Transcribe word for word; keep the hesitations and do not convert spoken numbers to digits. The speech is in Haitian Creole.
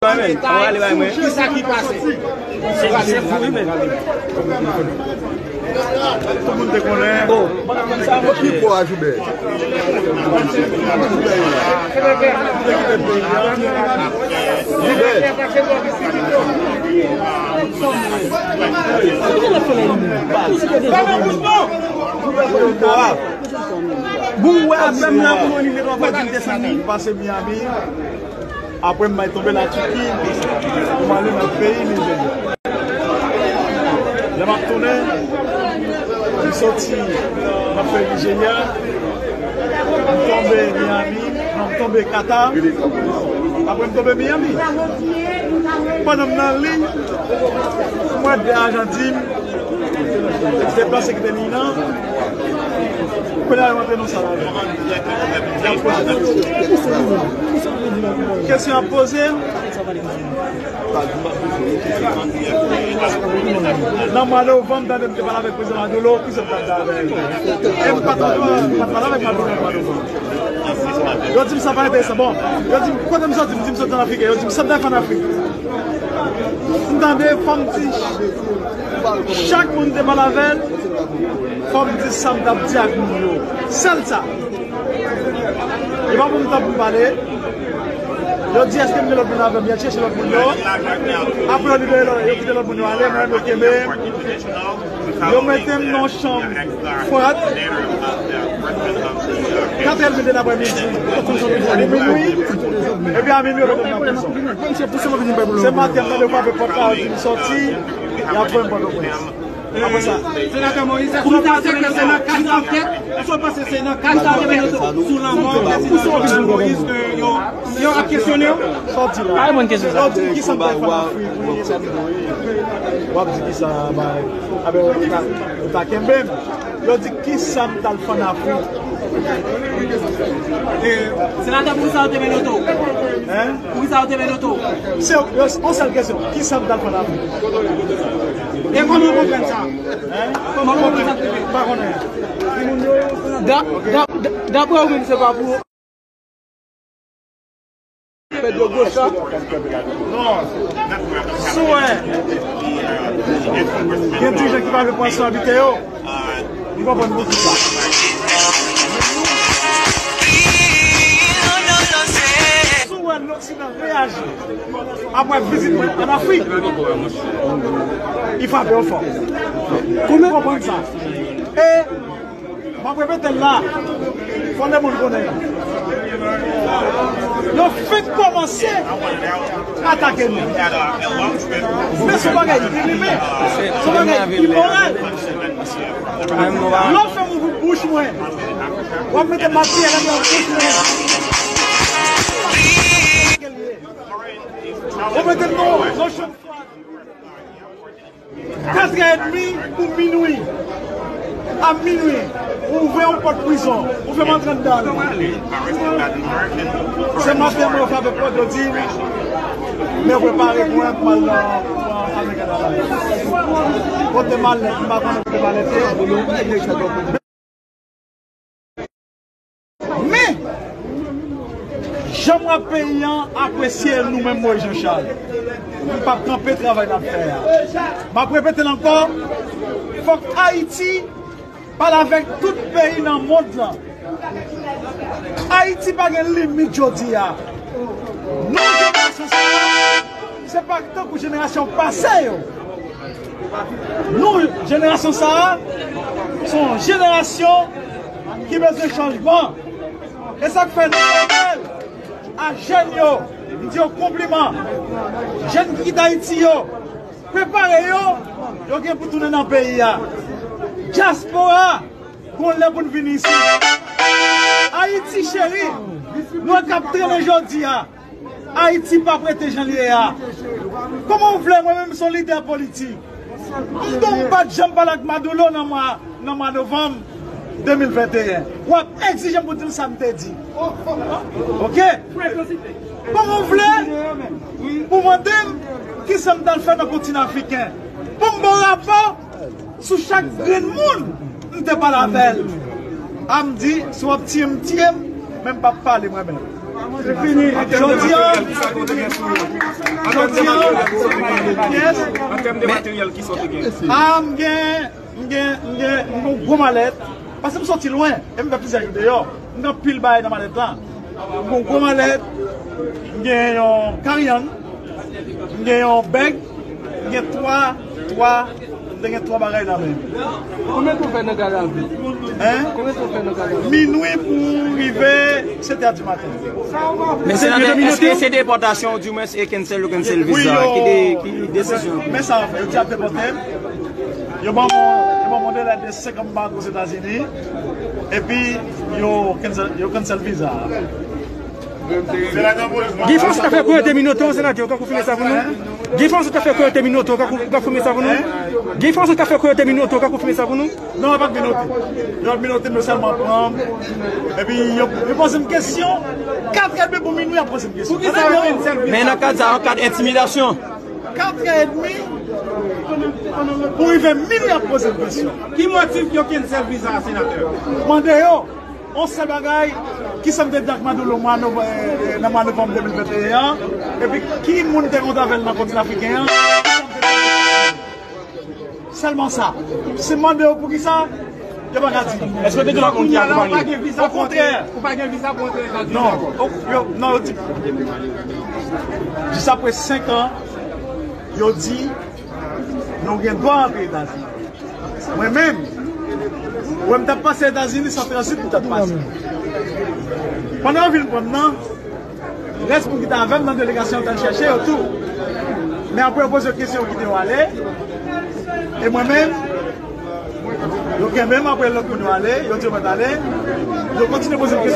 Kisa ki pase? Tout moun te konnen. Ki po a Joubert? Joubert. Bon, wè, apre m la, pou mwen, li mete w ap di m desann li. Pase Miami. Apre m bay tonbe Latiki, pou m ale nan peyi Nijerya. Lè m ap tounen, m soti, m ap fè Nijerya, m tonbe Miami, non, m tonbe Kata, apre m tonbe Miami. Pandan m nan liy, m wè de ajan di m, se plas ki te li nan. Kounye a yo rantre nan sal avè m. Y ap poze kesyon. Kesyon ap poze. Nan mwa novanm, tande m te pale avèk prezidan Maduro, ki sa m t ap di avè l? E m pa t, m pa t pale avèk Maduro nan mwa novanm. Yo di m sa pa enteresan. Bon, yo di m, kote m soti, m di m soti an Afrik. Yo di m, sa m t ap fè an Afrik? M tande, fò m di, chak moun te pale avè l, fò m di sa m t ap di ak moun yo. Sèl sa. E pa pou m tan pou m pale. Yo di, èske m gen lòt moun avè m? Y al chèche lòt moun yo. Apre yo libere lòt, yo kite lòt moun yo ale, mwen menm yo kenbe m. Yo mete m nan yon chanm fwat. Katrè èdmi de laprèmidi. Pou minwi. Epi a minwi, yo mete m nan prizon. Se maten, m tande yo frape pòt la, yo di m sòti. Y ap voye m Pòtoprens. Apre sa. Senatè Moïse, èske w panse ke se nan kad ankèt, èske w panse se nan kad ankèt sou lanmò prezidan Jovenel Moïse ke yo, yo ap kesyone w? Sa w di la? Sa w di, kisa m t al fè an Afrik? W ap di kisa, bay? Aben, ou ta, ou ta kenbe m. Yo di kisa m t al fè an Afrik? E, senatè, poukisa yo te mennen w? Hein? Poukisa yo te mennen w? Se yon sèl kesyon. Kisa m t al fè an Afrik? E kòman w konprann sa? Hein? Kòman w konprann sa? Pa konnen. Da-, da-, da-, daprè w menm, se pa pou pèd yo gwo sa? Non. Si w wè gen dirijan ki pa vle pran responsabilite yo, m konprann poukisa. Si w wè Loksidan reyaji apre vizit mwen an Afrik, li frape yo fò. Ou konprann sa? E m ap repete l la, fò lemonn konnen. Yo fenk kòmanse atake nou. Men se yon bagay imen, se yon bagay imoral. Lè w fè m ouvri bouch mwen, w ap mete matyè nan bouch mwen. Ou mete m nan yon chanm fwad. Katrè èdmi pou minwi. A minwi, ou ouvè yon pòt prizon, ou fè m antre anndan l. Se maten mwen yo frape pòt, yo di m, men prepare pou mwen pou m al nan American Airlines. Kote malèt, m pa konnen kote malèt ye. Men, jan m wè peyi an apresye nou menm Moïse Jean Charles, m p ap kanpe travay n ap fè a. M ap repete l ankò, fòk Ayiti pale avèk tout peyi nan mond lan. Ayiti pa gen limit jodi a. Nou, jenerasyon sa a, se pa tankou jenerasyon pase yo. Nou, jenerasyon sa a, se yon jenerasyon ki bezwen chanjman. E sa k fè nou fè apèl a jèn yo, m di yo konpliman. Jèn ki kite Ayiti yo, prepare yo, yo gen pou tounen nan peyi a. Dyaspora, gon lè pou n vin isit. Ayiti cheri, nou k ap trennen jodi a. Ayiti p ap rete jan l ye a. Kòman w vle, mwen menm, m se yon lidè politik. M tou m pa t janm pale ak Maduro nan mwa, nan mwa novanm de mil venteyen. W ap egzije m pou di l sa m te di. Oke? Kòman w vle pou mande m kisa m t al fè nan kontinan afriken? Pou m ba w rapò sou chak grenn moun m te pale avè l. A m di, si w ap tiye m, tiye m, men m p ap pale mwen menm. Jodi a, jodi a, yes. Ah, m gen, m gen, m gen, m gen yon gwo malèt. Paske m soti lwen, e m fè plizyè jou deyò. M gen anpil bagay nan malèt la. M gen yon gwo malèt, m gen yon karyann, m gen yon bèg, m gen twa, twa, m te gen twa bagay nan men m. Konbyen tan w fè nan garav? Hein? Konbyen tan w fè nan garav? Minwi pou rive sèt è di maten. Men senatè, èske se depòtasyon ou di mwen se cancel ou cancel visa? Ki de, ki desizyon? Men sa, yo di ap depòte m. Yo ban mwen, yo ban mwen de lèt de senkanm bag Ozetazini. Epi yo cancel, yo cancel visa. Guy François ta fè koyote minoto, senatè, ou ka konfime sa pou nou? Guy François ta fè koyote minoto, ou ka konfime sa pou nou? Guy François ta fè koyote minoto, ou ka konfime sa pou nou? Non, yo pa t minote. Yo pa t minote, men yo sèlman pran m. Epi yo, yo poze m kesyon. Kat è dmi pou minwi, y ap poze m kesyon. Pou ki sa yo cancel visa? Men nan kad sa, an kad entimidasyon. Kat è dmi pou rive minwi, y ap poze m kesyon. Ki motif yo cancel visa a, senatè? Mande yo. On sèl bagay, kisa m te di ak Maduro mwa nov-, eh, nan mwa novanm de mil venteyen an, epi ki moun te kontre avè l nan kontinan afriken an, kisa m te di ak li? Sèlman sa. Si m mande yo poukisa, yo pa ka di. Èske w te gen lòt moun ki akonpaye? Okontrè. Ou pa gen visa pou antre Etazini? Non. O, yo, non, yo di, jis apre senk an, yo di, nou gen dwa antre Etazini. Mwen menm, wè m t ap pase Etazini, se tranzit m t ap pase. Pandan yo vin pran m nan, rès moun ki t avè m nan delegasyon an t al chèche yo tou. Men apre yo poze yo kesyon, yo kite yo ale. E mwen menm, yo kenbe m apre lòt moun yo ale, yo di yo mèt ale. Yo kontinye poze m kesyon.